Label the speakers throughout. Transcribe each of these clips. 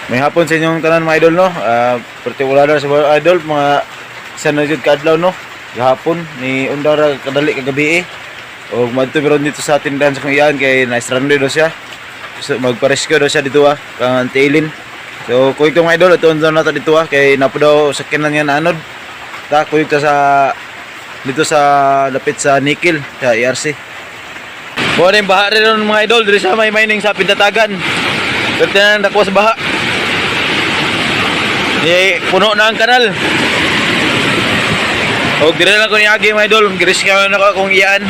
Speaker 1: May hapon sa inyong tanan, mga idol, no. Partikular sa mga idol, mga isa na jud kaadlaw, no. Gahapon ni undang ra kadali kagabi eh. Og madto meron dito sa tindahan sa kong iyan kay na-stranded daw siya. So magpa-rescue daw siya dito kang Antilin. So kuyog to, mga idol, ito ang nato dito kay napo daw sakyanan niya na anod. Ta kuyog ta sa dito sa lapit sa Nickel sa ERC. Mo rin baha rin ron, mga idol, diri sa may mining sa Pintatagan. Pero tanan dako sa baha. Eh, puno na ang kanal. Og diri lang ko niagi, mga idol, giris ka na ako akong iyaan.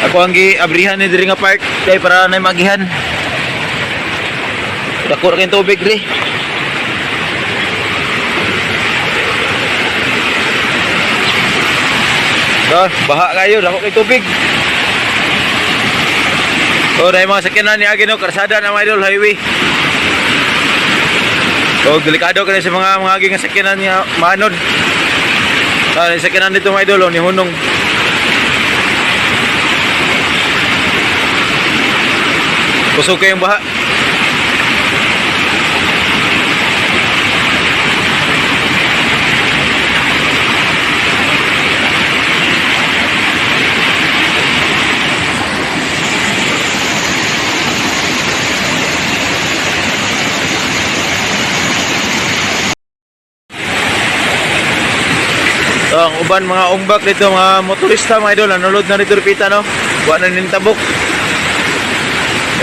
Speaker 1: Ako ang giabrihan ni diri nga park kay para na magihan. Dako ra kayong tubig diri. Da, baha kayo, dako kay tubig. So, dahil mga sakyanan ni Agi, no, karsada na, mga idol, highway. So, delikado ka na sa mga agi nga sakyanan nga maanod. Ah, yung sakyanan dito, mga idol, oh, ni Hunong. Kusog kayong baha. So, ang uban mga umbak dito, mga motorista, mga idol, nanulod na rito ripita, no? Wa na nin tabok.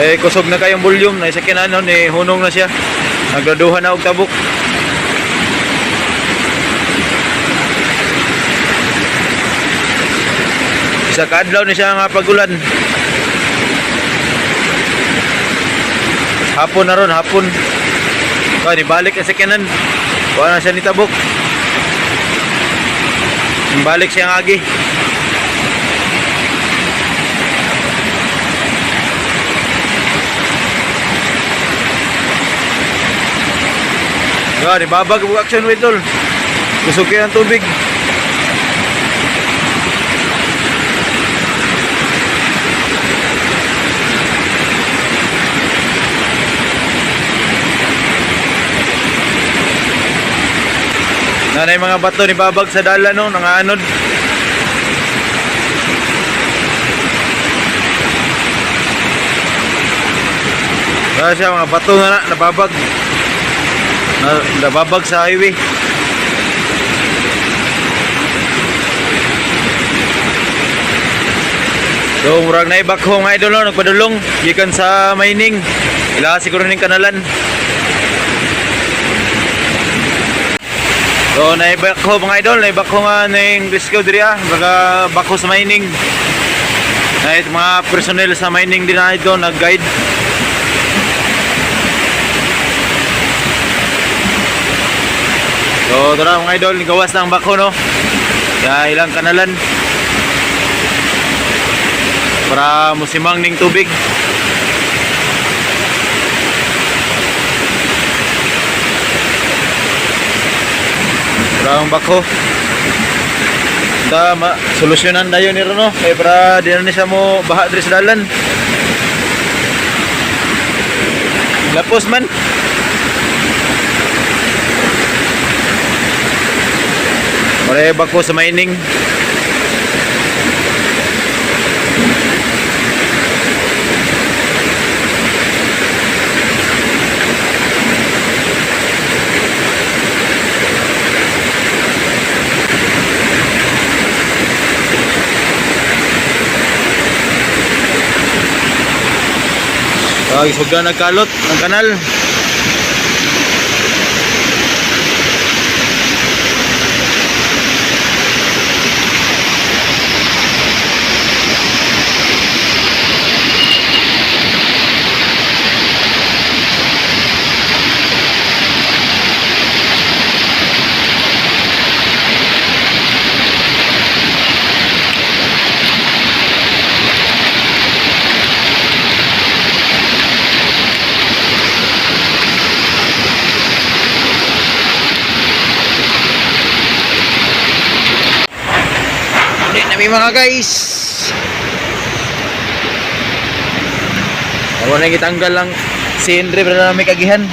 Speaker 1: Eh, kusog na kayong volume, na sakyanan, no, ni hunong na siya. Nagraduhan na og tabok. Isa ka adlaw ni siya nga pagulan. Hapon na ron, hapon. So, ni balik ang sakyanan. Wa na siya ni tabok. Balik siya ang agi. Ga, di babag og action with tol. Kusog kayo ang tubig. Nanay mga bato ni babag sa dala, no, nanganod. Wala siya mga bato na nababag. Nababag sa highway. So, murag na ibakho, mga idol, no, nagpadulong gikan sa mining. Ila siguro ning kanalan. So, naibakho, mga idol, naibakho nga ning rescue diri mga bako sa mining. Kahit mga personnel sa mining din na ito nag-guide. So, tara, mga idol, gawas na ang bako, no. Kaya ilang kanalan para musimang ning tubig. Para ang bako. Ta ma solusyonan dayon ni no kay para di na ni siya mo baha diri sa dalan. Lapos man. Mare bako sa mining. Ay, sugda nagkalot ang kanal. Hindi na may mga guys. Ako na gitanggal lang si Henry para na may kagihan.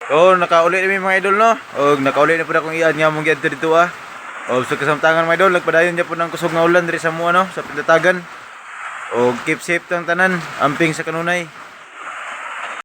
Speaker 1: Oh, nakauli na mi, mga idol, no. Og nakauli na pud akong iyaan nga mong giadto dito ah. Og sa kasamtangan, mga idol, nagpadayon gyapon ang kusog nga ulan diri sa mo, ano, sa Pindatagan. Og keep safe tang tanan, amping sa kanunay.